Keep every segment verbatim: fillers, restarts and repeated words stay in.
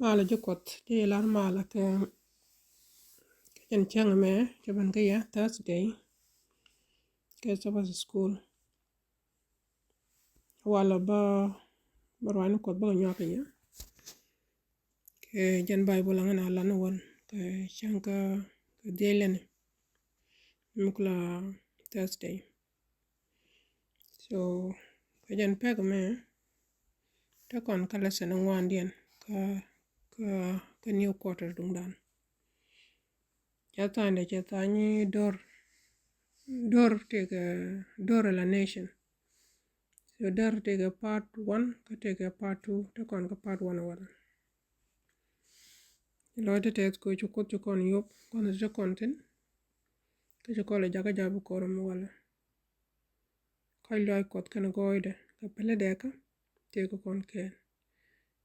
Malä ji̱ Kuɔth, ji̱ lar malä kɛ, kɛ jɛn cäŋ mɛ, cɛ ben kä yɛ Thursday kɛ Sabbath school. Walɛ bä, bä ruac ni Kuɔth bä kɛ nyuak kɛ yɛ kɛ jɛn Bible aŋa na lan wal kɛ cäŋ kä, kä dhiec lɛni mi kula Thursday. So kɛ jɛn pek mɛ, te kɔn kä lesson ŋuandiɛn kä, kä, kä new quarter duŋdan. Cɛ tha̱a̱ŋdɛ cɛ tha̱a̱ŋ ni dor, dor tëëkɛ, dor la nation. So dor tëëkɛ part one kä tëëkɛ part two, te kɔn kä part one walɛ. Lɔcdä tɛth kɛ ci Kuoth ci kɔn yop kɔn ti kɔn thin. Kä ci kɔn lɛ jakä jap kɔr mi walɛ. Kɔc lɔc Kuɔth kɛn gɔɔydɛ kɛ pälä dɛkä tëëkɛ kɔn kɛɛl.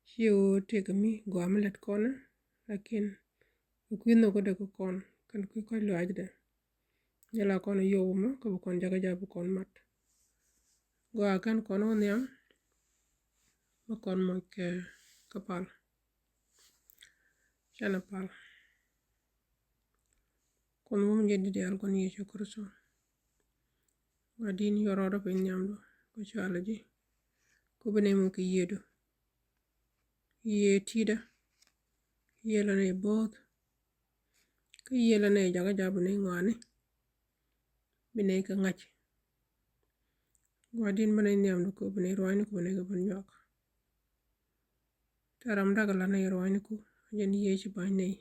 Ciɛ ɣöö tëëkɛ mi gɔaa mi lät kɔn, lakin kɛ kui̱ nhök dɛ kɛ kɔn kɛn kui̱ kɔc lɔcdɛ. Jɛ la kɔn yop mɔ kä bi kɔn jakä jap bi kɔn mat. Gɔaa kɛn kɔn wä nhiam mi kɔn moc kɛ, kɛ pal. Canɛ pal. Kuoth mum jɛ di diaal Kuɔth Yecu Kritho. Gua̱di̱n yɔr rɔɔdä piny nhiamdu kɛ cualä ji̱. Ku bi nɛy mum kɛ yiëëdu. Yiëë ti̱i̱dä. Yiëë la nɛy bo̱o̱th. Kä yiëë la nɛy jakä jap bi nɛy ŋɔaani. Bi nɛy kɛ ŋa̱c. Gua̱di̱n bi nɛy nhiamdu ku bi nɛy ruaacni ku bi nɛy kɛ ben nyuak. Te ram dak la nɛy ruaacniku, jɛn yiëë ci ba̱ny nɛy.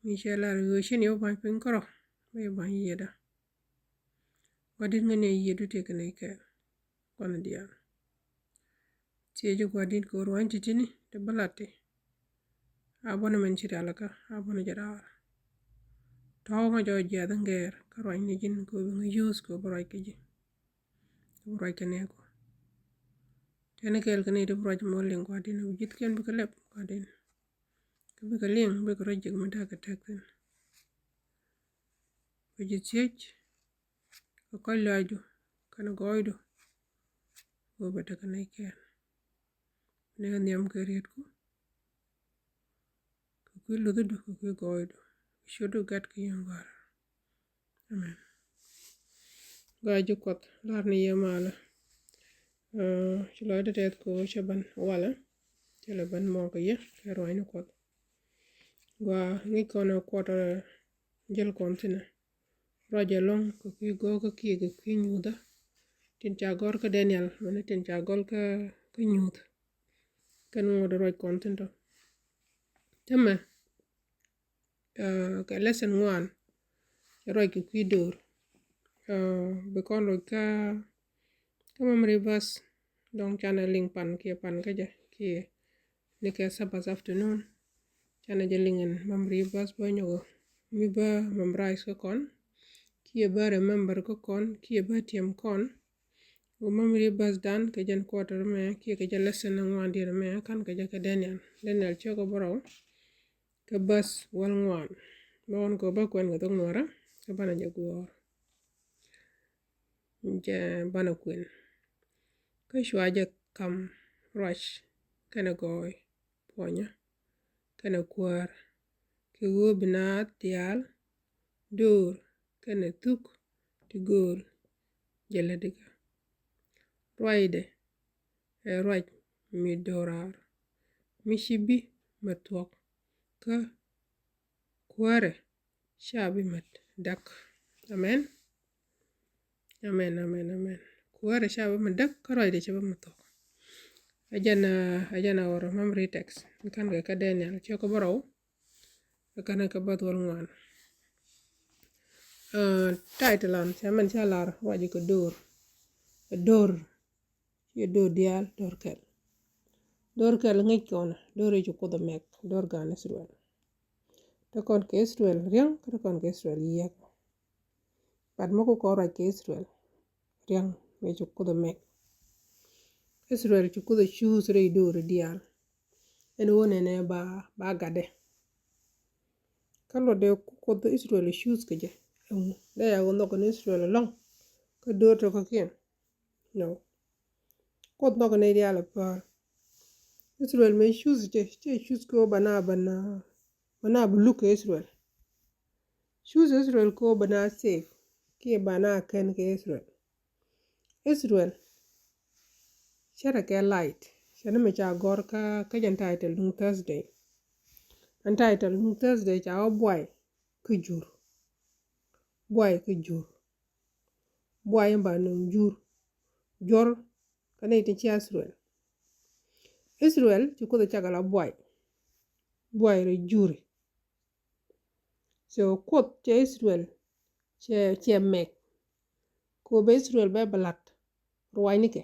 Mi cɛ lar ɣöö cin yɛ wä ba̱ny piny kärɔ, bä yɛ ba̱ny yiëëda. Gua̱di̱n ŋäni yiëëdu tëëkɛ nɛy kɛɛl. Gua̱n diaal. Thiec ji̱ Gua̱di̱n kɛ ruaacni ti̱ti̱ni ti bä lat ti. A bä ni mɛn ci rialikä, a bä ni jɛ raar. Tɔ̱ ŋä jɔɔc jiath in gɛɛr kä ruac ni ji̱n kɛ bi ŋä yuuth kɛ bi ruac kɛ ji̱. Kɛ bi ruac kɛ nɛɛku. Tɛni kɛɛl kɛ ni ti bi ruac mɔ liŋ Gua̱di̱n bi ji̱thkiɛn bikɛ lɛp Gua̱di̱n. Kɛ bikɛ liŋ bikɛ rɔ jiäk mi da̱a̱ kɛ tɛk thi̱n. Kɛ ji̱ thiec kɛ kɔc lɔaacdu kɛn gɔɔydu. Wä bɛ tekɛ nɛy kɛɛl. Nɛ nhiam kɛ rietku. Kɛ kui̱ luthdu kɛ kui̱ gɔɔydu. Kɛ ciötdu gat kɛ yɛn gɔ̱a̱r. Amen. Gɔaa ji̱ Kuɔth lar ni yɛ malä. Ci lɔcdä tɛth kɛ cɛ ben walɛ. Cɛ lɛ ben mɔ kɛ yɛ kɛ ruac ni Kuɔth. Gɔaa ŋi̱c kɔn ɛ kuɔt ɛ jäl kɔn thi̱nɛ. Ruac ɛlɔ̱ŋ kɛ kui̱ gɔ̱kä kiɛ kɛ kui̱ nyuuthä. Tin ca gɔ̱r kä Daniel mɛni tin ca gɔ̱r kä, kä nyuuth. Kɛn ŋuɔ̱t ruac kɔn thi̱n tɔ. Tämɛ kɛ lesson ŋuan. Cɛ ruac kɛ kui̱ döör. Bi kɔn ruac kä, kä memory verse. Dɔ̱ŋ canɛ liŋ pan kiɛ pan kä jɛ kiɛ ni kɛ Sabbath afternoon. Canɛ jɛ liŋ ɛn memory verse bä nyɔk mi bä memorize kä kɔn kiɛ bä remember kä kɔn kiɛ bä tiɛm kɔn. Wu memory verse dan kɛ jɛn quarter mɛ kiɛ kɛ jɛ lesson ŋuan diɛn mɛ kan kɛ jɛ kɛ Daniel. Daniel ciök ɔ bärɔw kɛ verse wäl ŋuan. Bä ɣän kɛ bä kuɛn kɛ thok nuɔrä kɛ banɛ jɛ guɔ̱ɔ̱r. Jɛ banɛ kuɛn. Kä cua jɛ kam ruac kɛnɛ gɔɔy puɔnyä kɛnɛ kuäär kɛ ɣöö bi naath diaal döör kɛnɛ thuk ti gööl jɛ lätdikä. Ruacdɛ ɛ ruac mi do̱raar mi ci bi mɛ thuɔ̱k kä kuäärɛ ca bi mɛ däk. Amen. Amen, amen, amen. Kuäärɛ ca bi mɛ däk kä ruacdɛ ca bi mɛ thuɔ̱k. Ɛ jɛn, ɛ jɛn a wä rɔ memory text. Ni kan kɛ kä Daniel ciök ɔ bärɔw. Ɛ kan kɛ verse wäl ŋuan. Title an cɛ mɛn ca lar ruac kɛ döör. Ɛ döör. Ciɛ döör diaal, döör kɛl. Döör kɛl ŋi̱c kɔn döör i̱ ci Kuoth ɛ mɛk, döör gan Israel. Te kɔn kɛ Israel riäŋ kä te kɔn kɛ Israel yiëk. But mi ku kɔn ruac kɛ Israel riäŋ mëë ci Kuoth ɛ mɛk. Israel ci Kuoth ɛ choose rɛy döör diaal. Ɛn ɣöö nɛnɛ ba, ba gatdɛ. Kä luɔtdɛ ku Kuoth Israel ɛ choose kɛ jɛ ɛŋu? Dee ya ɣöö nhɔk kɛn Israel ɛlɔ̱ŋ kä döör tɔ̱ kä kiɛn? No. Kuoth nhɔk kɛ nɛy diaal ɛ päär. Israel mëë choose cɛ, cɛ choose kɛ ɣöö ba na, ba na, ba na bi luk kɛ Israel. Choose Israel kɛ ɣöö ba na save kiɛ ba na kɛn kɛ Israel. Israel cärɛ kɛ light. Cɛ ni mɛ ca gɔr kä, kä jɛn title duŋ Thursday. Ɛn title duŋ Thursday ca wä buay kä jur. Buay kä jur. Buay in ba nöŋ jur. Jur kä nɛy tin cia Israel. Israel ci Kuoth cakɛ la buay. Buay rɛ juri. So Kuoth cɛ Israel cɛ, cɛ mɛk. Kɛ ɣöö bɛ Israel bɛ bi la̱t ruacnikɛ.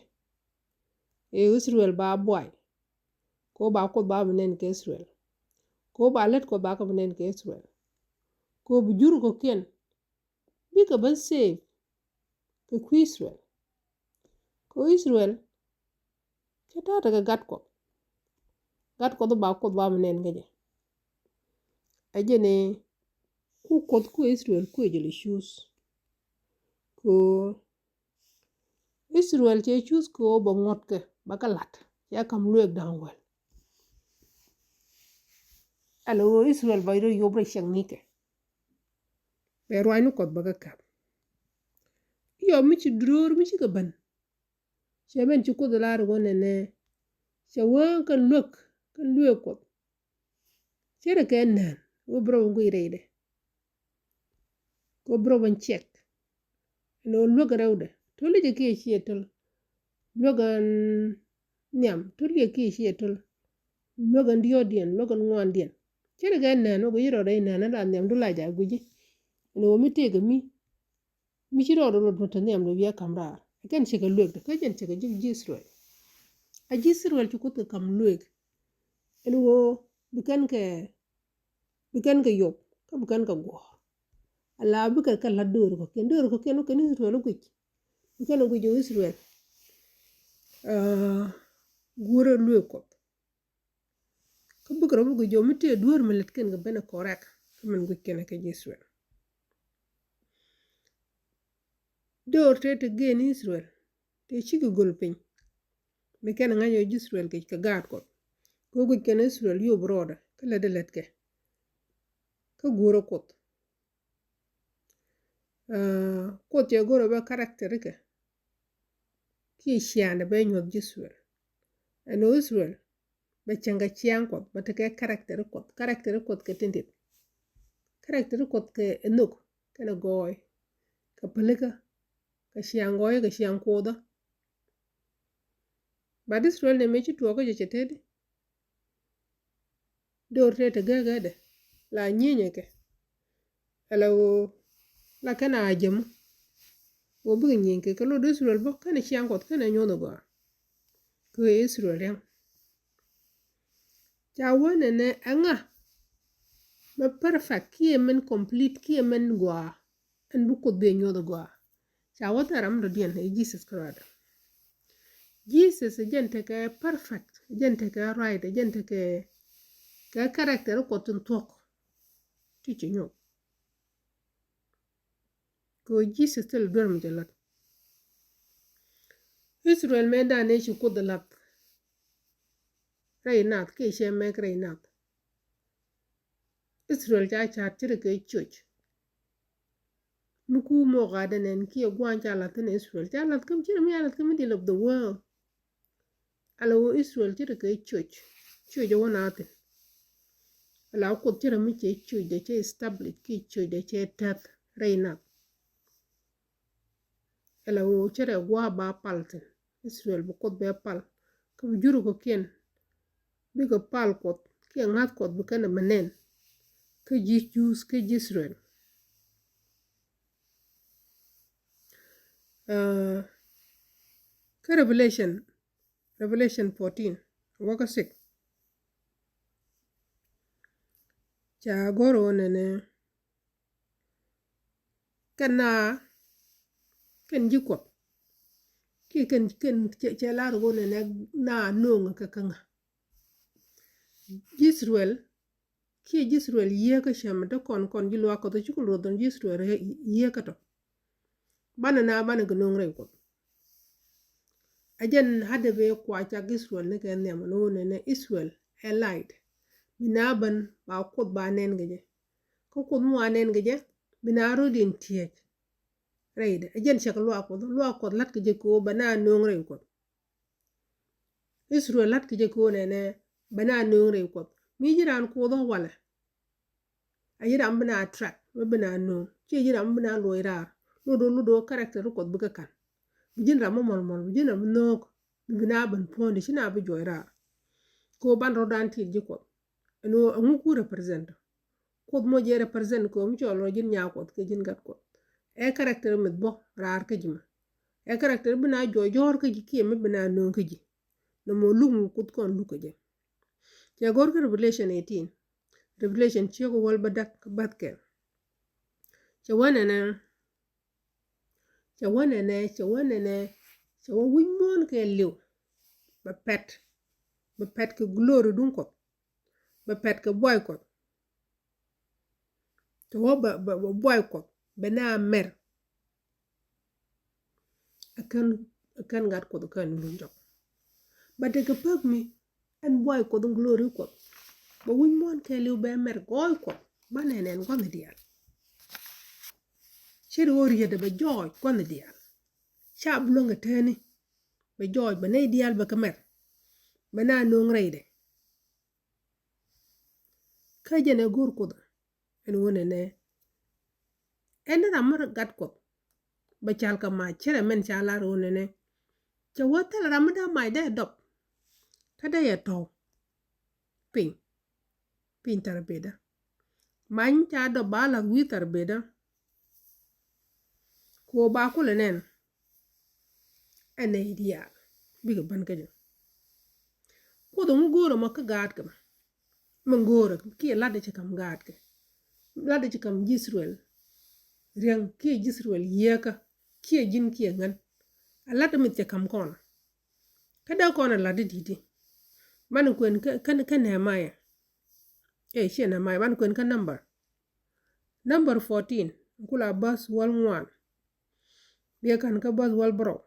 Ɛ Israel ba buay. Kɛ ɣöö ba Kuoth ba bi nɛn kɛ Israel. Kɛ ɣöö ba lät Kuɔth ba kɛ bi nɛn kɛ Israel. Kɛ ɣöö bi jur kɔ̱kiɛn bikɛ ben save kɛ kui̱ Israel. Kɛ ɣöö Israel cɛ ta̱a̱ tekɛ gat Kuɔth. Gat Kuɔth ba Kuoth ba mi nɛn kä jɛ. Ɛ jɛn ɛ ku Kuoth ku Israel ku ɛ jɛ lɛ choose. Kɛ ɣöö Israel cɛ choose kɛ ɣöö bɛ ŋuɔ̱tkɛ ba kɛ la̱t, cɛ kam lueek da̱ŋ wäl. Ɛn ɣöö Israel ba rɔ yop rɔ cieŋ nikɛ. Bɛ ruacni Kuɔth bä kä ka̱p. Yɔ mi ci duro̱o̱r mi cikɛ ben. Cɛ ben ci Kuoth lar ɣöö nɛnɛ. Cɛ wee kɛn luäk, kɛn lueek Kuɔth. Cɛ rɛ kɛ nään ɣöö bi rɔ ben guic rɛydɛ. Kɛ ɣöö bi rɔ ben ciɛk. Ɛn ɣöö luäk rɛwdɛ. Töl i̱ jɛ kiɛ ciɛ töl. Luäk ɛn nhiam. Töl i̱ jɛ kiɛ ciɛ töl. Luäk ɛn diɔ̱ɔ̱kdiɛn, luäk ɛn ŋuandiɛn. Cɛ rɛ kɛ nään ɣöö guic rɔ rɛy nään ɛn la nhiam du la ja̱ gui̱ci. Ɛn ɣöö mi tëëkɛ mi. Mi ci rɔɔdɛ rot mi te nhiamdɛ wi̱i̱ a ka̱m raar. Ɛ kɛn cɛ kɛ lueek dɛ, kä jɛn cɛ kɛ ji̱, ji̱ Israel. A ji̱ Israel ci Kuoth kɛ ka̱m lueek. Ɛn ɣöö bi kɛn kɛ, bi kɛn kɛ yop, kä bi kɛn kɛ guɔ̱ɔ̱r. Ala bikɛ kɛ la̱t döör kɔ̱kiɛn, döör kɔ̱kiɛn wä kɛn Israel wä guic. Bi kɛn wä guic ɣöö Israel. Aa, guurɛ lueek Kuɔth. Kä bikɛ rɔ bikɛ jɔw mi tëë dueer mi lät kɛn kɛ ben ɛ correct. Kä min guic kɛn kɛ ji̱ Israel. Döör tëë te gen Israel tëë cikɛ göl piny. Mi kɛn ŋa̱c ɣöö ji̱ Israel kɛ, kɛ gaat Kuɔth. Kɛ guic kɛn Israel yop rɔɔdɛ kä lätdɛ lätkɛ. Kä guurɛ Kuoth. Aa, Kuoth cɛ go̱r ɛ bä character ikɛ. Kiɛ ciaŋdɛ bɛ nyuɔth ji̱ Israel. Ɛn ɣöö Israel bɛ cäŋ kɛ ciaŋ Kuɔth, bɛ tekɛ character Kuɔth, character Kuɔth kɛ tin dit. Character Kuɔth kɛ ɛ nhök kɛnɛ gɔɔy, kɛ pälikä, kɛ ciaŋ gɔɔy, kɛ ciaŋ kuothä. But Israel nɛ mëë ci tuɔɔkä jɛ cɛ teti. Döör tëë te gägädɛ la nyinyɛ kɛ. Ala ɣöö la kɛn a jäm. Ɣöö bikɛ nyieeny kɛ kɛ lot Israel bä kɛnɛ ciaŋ Kuɔth kɛnɛ nyuɔ̱th ɛ gɔaa. Kɛ ɣöö Israel ria̱ŋ. Ca wä nɛnɛ ɛŋa mɛ perfect kiɛ mɛn complete kiɛ mɛn gɔaa. Ɛn bi Kuoth bi ɛ nyuɔ̱th ɛ gɔaa. Ca wä thil ram dɔ̱diɛn ɛ Jesus Christ. Jesus ɛ jɛn tekɛ perfect, ɛ jɛn tekɛ right, ɛ jɛn tekɛ kɛ character Kuɔth tin thuɔ̱k. Ti ci nyuɔ̱th. Kɛ ɣöö Jesus thil duer mi jɛ la̱t. Israel mëë dan ëë ci Kuoth ɛ la̱th rɛy nath kiɛ cɛ mɛk rɛy nath. Israel ca ca̱a̱t ce̱tkɛ coc. Mi kuur mɔk a dee nɛn kiɛ gua̱a̱n ca la̱th thi̱n Israel. Ca la̱th kä, ce̱tkɛ mi ca la̱th kä middle of the world. Ala ɣöö Israel ce̱tkɛ coc. Coc ɛ wä na thi̱n. Ala Kuoth ce̱tkɛ mi cɛ coc dee cɛ establish kiɛ coc dee cɛ tɛth rɛy nath. Ala ɣöö ce̱tkɛ gua̱a̱ ba pal thi̱n. Israel bi Kuoth bɛ pal. Kä bi jur kɔ̱kiɛn bikɛ pal Kuɔth kiɛ ŋa̱th Kuɔth bi kɛn ɛ mɛ nɛn. Kä ji̱ Jews, kä ji̱ Israel. Aa, kä Revelation, Revelation fourteen, wäkä six. Ca go̱r ɣöö nɛnɛ. Kɛn na, kɛn ji̱ Kuɔth. Kiɛ kɛn, kɛn cɛ, cɛ lar ɣöö nɛnɛ na no̱o̱ŋ kɛ kä ŋa. Ji̱ Israel, kiɛ ji̱ Israel yieekä cäm te kɔn, kɔn ji̱ luaak Kuɔth, ci ku luɔth dhɔn ji̱ Israel yieekä tɔ. Banɛ na, banɛ kɛ no̱o̱ŋ rɛy Kuɔth. Ɛ jɛn hadɛ bɛ kua cak Israel ni kɛ nhiam ni wunɛ nɛ Israel ɛ light. Bi na ben ba Kuoth ba nɛn kɛ jɛ. Kä Kuoth mi wa nɛn kɛ jɛ bi na rot in tiɛc. Rɛydɛ ɛ jɛn cɛ kɛ luaak Kuɔth, luaak Kuɔth la̱t kɛ jɛ kɛ ɣöö bɛ na nööŋ rɛy Kuɔth. Israel la̱t kɛ jɛ kɛ ɣöö nɛnɛ bɛ na nööŋ rɛy Kuɔth. Mi ji̱ raan Kuoth ɔ walɛ. A ji̱ ram bi na attract mi bi na nööŋ, ciɛ ji̱ ram mi bi na luɔc raar. Lotdɔ lotdɔ character Kuɔth bikɛ ka̱n. Bi ji̱n ram mi mɔl mɔl, bi ji̱n ram mi nhöök. Bi bi na ben puɔ̱ndi ci na bi juɔc raar. Kɛ ɣöö ban rɔ̱dan tit ji̱ Kuɔth. Ɛn ɣöö ɛŋu ku represent? Kuoth mɔ jɛ represent kɛ ɣöö mi cɔl rɔ ji̱n nyaa Kuɔth kɛ ji̱n gat Kuɔth. Ɛ character mith bä raar kä ji̱ mɛ. Ɛ character bi na juɔc jɔ̱ɔ̱r kä ji̱ kiɛ mi bi na nööŋ kä ji̱. Nɔmɔ luk mi Kuoth kɔn luk kɛ jɛ. Cɛ go̱r kä Revelation eighteen. Revelation ciek wäl bädäk kä bäth kɛl. Cɛ wä nɛnɛ, cɛ wä nɛnɛ, cɛ wä nɛnɛ, cɛ wä wi̱c muɔ̱ɔ̱n kɛɛliw. Bɛ pɛt, bɛ pɛt kɛ glory duŋ Kuɔth. Bɛ pɛt kɛ buay Kuɔth. Cɛ wä bɛ, bɛ, bɛ buay Kuɔth bɛ na mɛr. Ɛ kän, ɛ kän gat Kuɔth ɛ kän luny jɔk. Bɛ tekɛ päk mi ɛn buay Kuɔth in glory Kuɔth. Bɛ wi̱c muɔ̱ɔ̱n kɛɛliw bɛ mɛr gɔɔy Kuɔth. Banɛ nɛn gua̱nh diaal. Cɛ ri ɣöö rietdɛ bɛ jɔɔc gua̱nh diaal. Ca bi luäŋ kɛ tääni. Bɛ jɔɔc bɛ nɛy diaal bɛ kɛ mɛr. Bɛ na nööŋ rɛydɛ. Kä jɛn ɛ go̱r Kuoth ɛn ɣöö nɛnɛ. Ɛn ram mi gat Kuɔth bɛ cal kɛ mac, ce̱t ɛ mɛn ca lar ɣöö nɛnɛ. Cɛ wä thilɛ ram mi dee mac dee dɔp. Kä dee yɛ tɔ̱w piny, piny tharbedä. Mac mi ca dɔp ba la̱th wi̱i̱ tharbedä. Kɛ ɣöö ba kulɛ nɛn. Ɛn nɛy diaal bikɛ ben kä jɛ. Kuoth ɛŋu go̱o̱rä mɔ kä gaatkɛ mɛ? Mɛ go̱o̱rä kiɛ la̱tdɛ ci ka̱m gaatkɛ. La̱tdɛ ci ka̱m ji̱ Israel riäŋ kiɛ ji̱ Israel yieekä kiɛ ji̱n kiɛ ŋän. A la̱tdɛ mith cɛ ka̱m kɔn. Kä dee kɔn a la̱tdɛ di̱t i̱. Banɛ kuɛn kä, kä, kä Nehemiah. Ɛ ciɛ Nehemiah, banɛ kuɛn kä Number. Number fourteen, kula bäth wäl ŋuan. Biɛ ka̱n kä bäth wäl bärɔw.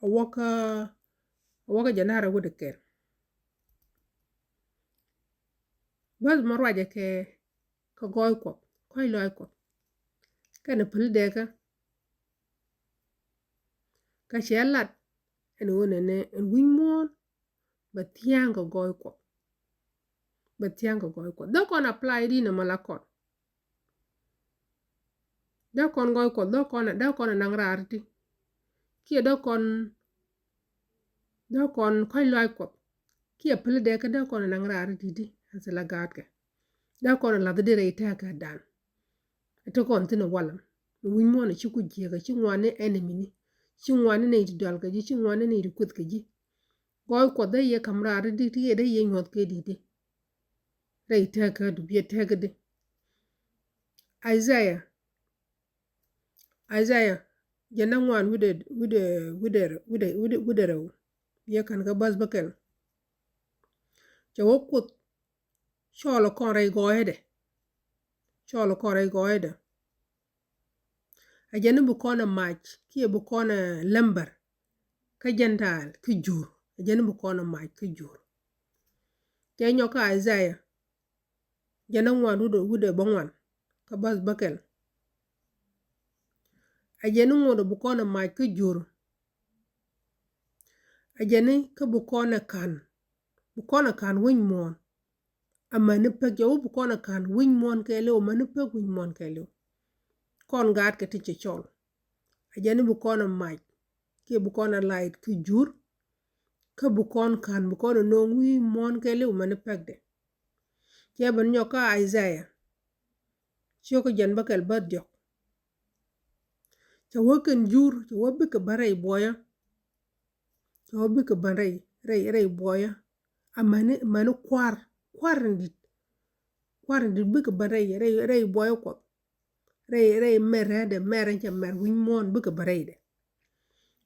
A wäkä, a wäkä Jɛnara wut ɛ kɛl. Bäth mɔ ruacɛ kɛ, kɛ gɔɔy Kuɔth, kɔc lɔaac Kuɔth. Kɛnɛ päl dɛɛkä. Kä cɛ lat ɛn ɣöö nɛnɛ ɛn wi̱c muɔ̱ɔ̱n. Bɛ thia̱a̱ŋ kɛ gɔɔy Kuɔth. Bɛ thia̱a̱ŋ kɛ gɔɔy Kuɔth. Dee kɔn apply di nɛ mɔ la kɔn. Dee kɔn gɔɔy Kuɔth, dee kɔn, dee kɔn naŋ raar ti. Kiɛ dee kɔn, dee kɔn kɔc lɔaac Kuɔth. Kiɛ päl dee kä dee kɔn naŋ raar ti di. Ɛn thilɛ gaatkɛ. Dee kɔn la̱th di rɛy tɛɛkä dan. Ɛ te kɔn thi̱n ɛ walɛ. Wi̱c muɔ̱ɔ̱n ɛ ci ku jiɛk ɛ ci ŋuan ni enemy ni. Ci ŋuan ni nɛy ti dual kɛ ji̱, ci ŋuan ni nɛy ti kueth kɛ ji̱. Gɔɔy Kuɔth dee yɛ ka̱m raar di ti yɛ dee yɛ nyuɔ̱th kɛ di̱t di. Rɛy tɛɛkä du biɛ tɛɛkä di. Isaiah. Isaiah. Jɛn na ŋuan wi̱dɛ, wi̱dɛ, wi̱dɛ, wi̱dɛ, wi̱dɛ, wi̱dɛ rɛw. Biɛ ka̱n kä bäth bäkɛl. Cɛ wä Kuoth. Cɔɔl kɔn rɛy gɔɔyädɛ. Cɔɔl kɔn rɛy gɔɔyädɛ. A jɛn ni bi kɔn a mac kiɛ bi kɔn a lämbär. Kä Gentile kä jur. A jɛn ni bi kɔn a mac kä jur. Cɛ nyɔk kä Isaiah. Jɛn ni ŋuan wut, wut ɛ bä ŋuan. Kä bäth bäkɛl. A jɛn ni ŋot bi kɔn a mac kä jur. A jɛn ni kä bi kɔn a ka̱n. Bi kɔn a ka̱n wi̱c muɔ̱ɔ̱n. Amäni pek jɛ wä bi kɔn a ka̱n wi̱c muɔ̱ɔ̱n kɛɛliw, amäni pek wi̱c muɔ̱ɔ̱n kɛɛliw. Kɔn gaatkɛ ti cɛ cɔl. A jɛn ni bi kɔn a mac kiɛ bi kɔn a light kä jur. Kä bi kɔn ka̱n bi kɔn a no̱o̱ŋ wi̱c muɔ̱ɔ̱n kɛɛliw amäni pekdɛ. Cɛ ben nyɔk kä Isaiah. Ciök jɛn bäkɛl bäth diɔk. Cɛ wä kɛn jur, cɛ wä bikɛ ben rɛy buɔyä. Cɛ wä bikɛ ben rɛy, rɛy, rɛy buɔyä. Amäni, amäni kua̱r, kua̱r in di̱t. Kua̱r in di̱t bikɛ ben rɛy, rɛy, rɛy buɔyä Kuɔth. Rɛy, rɛy mɛr rɛydɛ, mɛr in cɛ mɛr wi̱c muɔ̱ɔ̱n bikɛ ben rɛydɛ.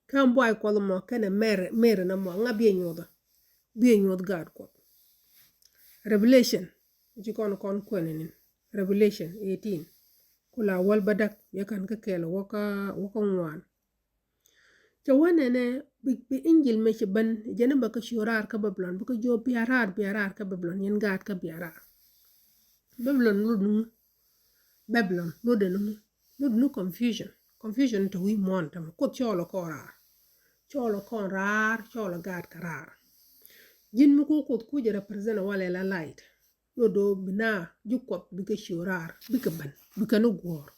Kä buay Kuɔth mɔ kɛnɛ mɛr, mɛr in mɔ ŋa biɛ nyuɔth. Biɛ nyuɔth gaat Kuɔth. Revelation. Ci kɔn kɔn kuɛn in. Revelation eighteen. Kula wäl bädäk, yɛ ka̱n kä kɛl wäkä, wäkä ŋuan. Cɛ wä nɛnɛ bi, bi injil mɛ ci ben jɛn bä kä ci raar kä Babilon, bi kä jiɔ bia raar, bia raar kä Babilon, yɛn gaat kä bia raar. Babilon lot ni ŋu? Babilon lot ni ŋu? Lot ni confusion. Confusion te wi̱i̱ muɔ̱ɔ̱n tämɛ. Kuoth cɔɔl kɔn raar. Cɔɔl kɔn raar, cɔɔl gaat kä raar. Ji̱n mi ku Kuoth ku jɛ represent walɛ la light. Lot do̱ bi na ji̱ Kuɔth bikɛ ci raar, bikɛ ben, bikɛ ni guɔ̱ɔ̱r.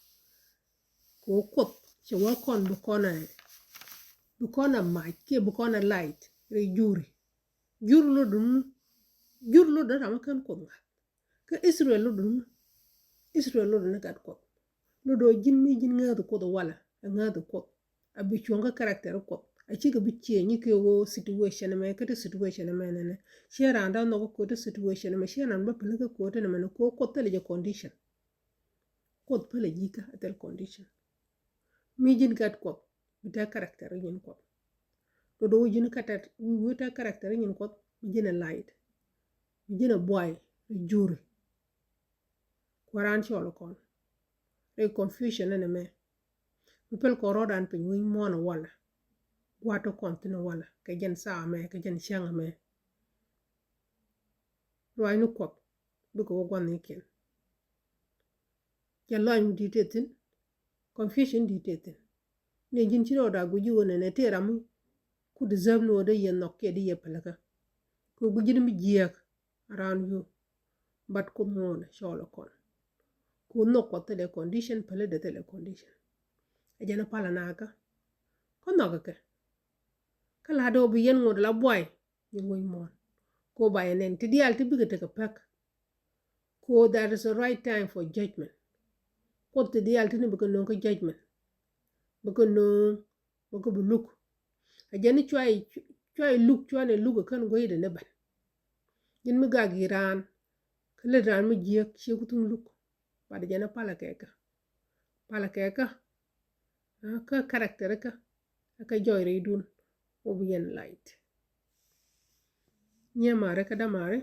Kɛ ɣöö Kuoth cɛ wä kɔn bi kɔn a, bi kɔn a mac kiɛ bi kɔn a light rɛy juri. Jur lot duni, jur lot duni ram mi ken Kuoth ŋa̱th. Kä Israel lot duni, Israel lot duni gat Kuoth. Lot duni ji̱n mi ji̱n ŋäth Kuoth walɛ, ɛ ŋäth Kuoth. A bi cuɔ̱ŋ kä character Kuoth. A cikɛ bi ciëë nyi kɛ ɣöö situation mɛ, kä ti situation mɛ nɛnɛ. Ciɛ raan da̱ŋ nhɔk kä ko̱o̱t ti situation mɛ, ciɛ raan bä pälikä ko̱o̱t ti nɛmɛ ni ko̱o̱t Kuoth thilɛ jɛ condition. Kuoth pälɛ ji̱kä a thil condition. Mi ji̱n gat Kuɔth bi te character ji̱n Kuɔth. Do̱do̱ wi̱i̱ ji̱n kä te, wi̱i̱ te character ji̱n Kuɔth, bi ji̱n a light, bi ji̱n a buay, bi juri. Kuɛ raan cɔl kɔn rɛy confusion ɛn ɛmɛ. Mi päl kɔn rɔɔdan piny wi̱i̱ muɔ̱ɔ̱n walɛ, gua̱a̱t kɔn thi̱n walɛ kɛ jɛn saa mɛ, kɛ jɛn cäŋ mɛ. Ruaacni Kuɔth bikɛ wä gua̱thnikiɛn. Jɛ lɔny mi di̱i̱t tëë thi̱n, confusion di̱i̱t tëë thi̱n. Ni ji̱n ci rɔɔda guic ji̱ ɣöö nɛnɛ tëë ram mi ku deserve ni ɣöö dee yɛ nhɔk kiɛ dee yɛ pälikä. Kɛ guic ji̱n mi jiääk around you. But Kuoth ŋuɔ̱ɔ̱nɛ cɔɔl kɔn. Kuoth nhɔk Kuɔth thilɛ condition, päli dee thilɛ condition. Ɛ jɛn ɛ palä nakä. Kä nhɔk kɛ. Kä la dee ɣöö bi yɛn ŋot la buay. Ji̱ wec muɔ̱ɔ̱n. Ko ba yɛ nɛn ti diaal ti bikɛ tekɛ pek. Ko that is the right time for judgment. Kuoth ti diaal ti ni bikɛ no̱o̱ŋ kä judgment. Bikɛ no̱o̱ŋ, bikɛ bi luk. A jɛn ni cua i̱, cua i̱ luk, cua ni luk ɛ kän guecdɛ ni ben. Ji̱n mi gak i̱ raan kä lät raan mi jiääk, ciek ku thuŋ luk. But jɛn a palä kɛ kä. Palä kɛ kä. Kä character kä. Kä jɔy rɛydun wä bi yɛn light. Nyiɛ mari kä dämari.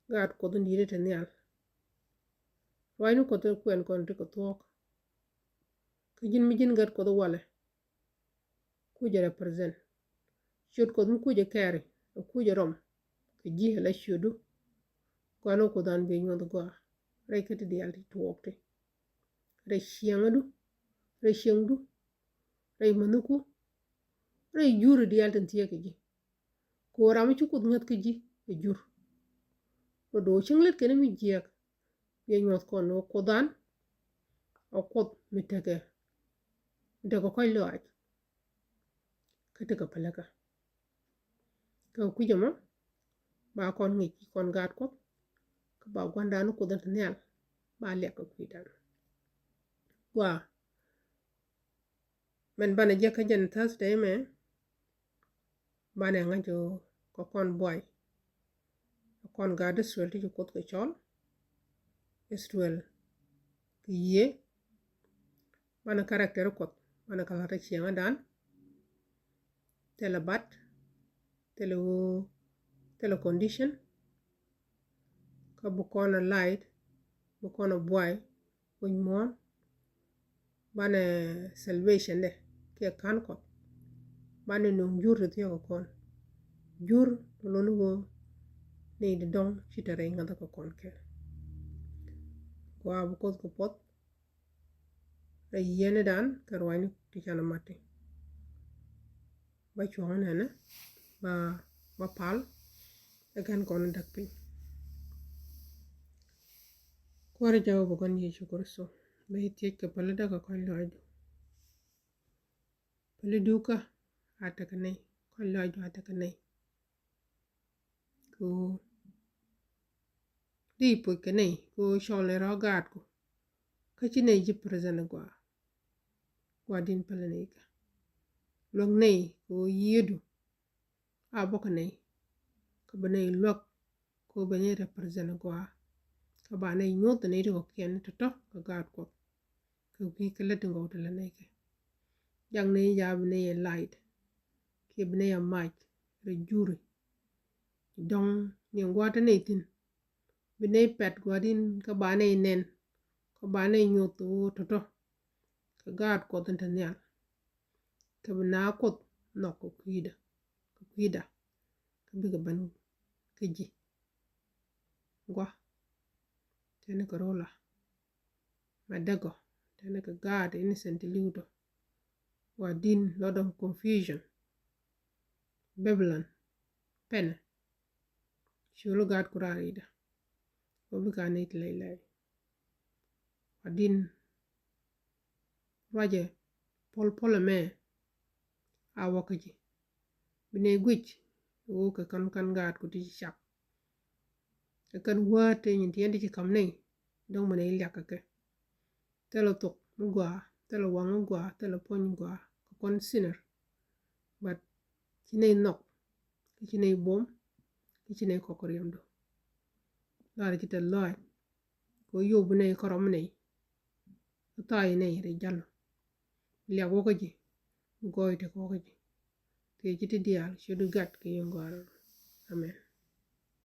Gaat Kuɔth in di̱i̱t te nhial. Ruacni Kuɔth in kuɛn kɔn ti kɛ thuɔ̱k. Kä ji̱n mi ji̱n gat Kuɔth walɛ. Kucɛ represent. Ciöt Kuɔth mi kucɛ carry, ɛ kucɛ rɔm kɛ ji̱ ala ciötdu. Gɔaa ni Kuoth an bi nyuɔth gɔaa rɛy kä ti diaal ti tuɔɔk ti. Rɛy ciɛŋädu, rɛy ciɛŋdu, rɛy mäniku, rɛy juri diaal tin thieek kɛ ji̱. Kɛ ɣöö ram mi ci Kuoth ŋäth kä ji̱ ɛ jur. Rɔ do̱ cäŋ lät kɛn mi jiääk. Biɛ nyuɔth kɔn ɣöö Kuoth an ɛ Kuoth mi tekɛ, mi tekɛ kɔc lɔaac. Kä tekɛ pälikä. Kɛ kui̱c ɛmɔ ba kɔn ŋi̱c kɔn gaat Kuɔth. Kä ba gua̱ndan Kuoth in te nhial ba liak kɛ kui̱dan. Gua. Mɛn banɛ jek kä jɛn Thursday mɛ. Banɛ ŋa̱c ɣöö kɛ kɔn buay. Kɛ kɔn gaat Israel ti ci Kuoth kɛ cɔl. Israel kɛ yiëë. Banɛ character Kuɔth banɛ kɛ la̱t ɛ ciɛŋädan. Thilɛ bat, thilɛ ɣöö, thilɛ condition. Kä bi kɔn a light, bi kɔn a buay, wi̱c muɔ̱ɔ̱n. Banɛ salvation dɛ kiɛ ka̱n Kuɔth. Banɛ no̱o̱ŋ jur ti thiɔ̱k kɔn. Jur ti luni ɣöö ni di dɔ̱ŋ ci te rɛy ŋäthä kɛ kɔn kɛ. Gɔaa bi Kuoth kɛ puɔth. Rɛy yieendan kɛ ruacni ti canɛ mati. Ba cuɔ̱ŋ nɛnɛ ba, ba pal. Ɛ kɛn kɔn däk piny. Kuäär Jehova Gua̱n Yecu Kritho, bɛ i̱ thiec kɛ päli däk kɛ kɔc lɔaacdu. Päli dukä a tekɛ nɛy, kɔc lɔaacdu a tekɛ nɛy. Kɛ ɣöö di puc kɛ nɛy kɛ ɣöö cɔl ni rɔ gaatku. Kä ci nɛy ji̱ present gɔaa. Gɔaa din pälɛ nɛy kä luäk nɛy kɛ ɣöö yiëëdu. A bä kä nɛy kä bä nɛy luäk kɛ ɣöö bɛ nɛy represent gɔaa. Kä ba nɛy nyuɔth nɛy ti kɔ̱kiɛn tɔ̱tɔ̱ kɛ gaat Kuɔth. Kɛ kui̱ kɛ lät ti gɔw ti lät nɛy kɛ. Jak nɛy ca bi nɛy ɛ light kiɛ bi nɛy ɛ mac rɛ juri. Dɔ̱ŋ ni gua̱a̱th te nɛy thi̱n bi nɛy pɛt gua̱a̱th in kä ba nɛy nɛn kä ba nɛy nyuɔth ɣöö tɔ̱tɔ̱ kɛ gaat Kuɔth in te nhial. Kɛ bi na Kuoth nhɔk kɛ kui̱dä, kɛ kui̱da, kɛ bikɛ ben kä ji̱. Gua, tɛn kɛ rola, ma dägɔ, tɛn kɛ gaat innocent ti li̱w tɔ. Wa din lot of confusion. Babylon pɛnɛ. Culu gaat ku raar i̱dä. Wä bikɛ a nɛy ti lɛy lɛy. Wa din ruacɛ puɔl puɔl ɛmɛ a wä kä ji̱. Bi nɛy guic ɣöö kɛ kän kän gaat ku ti ci cak. Kɛ kän wäär ti nyin ti yɛn ti ci ka̱m nɛy, dɔ̱ŋ mi nɛy liak kɛ kɛ. Thilɛ thok mi gɔaa, thilɛ waŋ mi gɔaa, thilɛ puɔ̱ny mi gɔaa kɛ kɔn sinner. But ci nɛy nhɔk, ki ci nɛy buɔ̱m, ki ci nɛy kɔk kɛ riɛmdu. Lar ci te lɔac kɛ yop bi nɛy kärɔm nɛy. Kä tha̱a̱c nɛy rɛy jal. Liak wä kä ji̱, bi gɔɔy tekɛ wä kä ji̱. Thiec ci ti diaal, ci di gat kɛ yɛn gɔaa rɔ. Amen.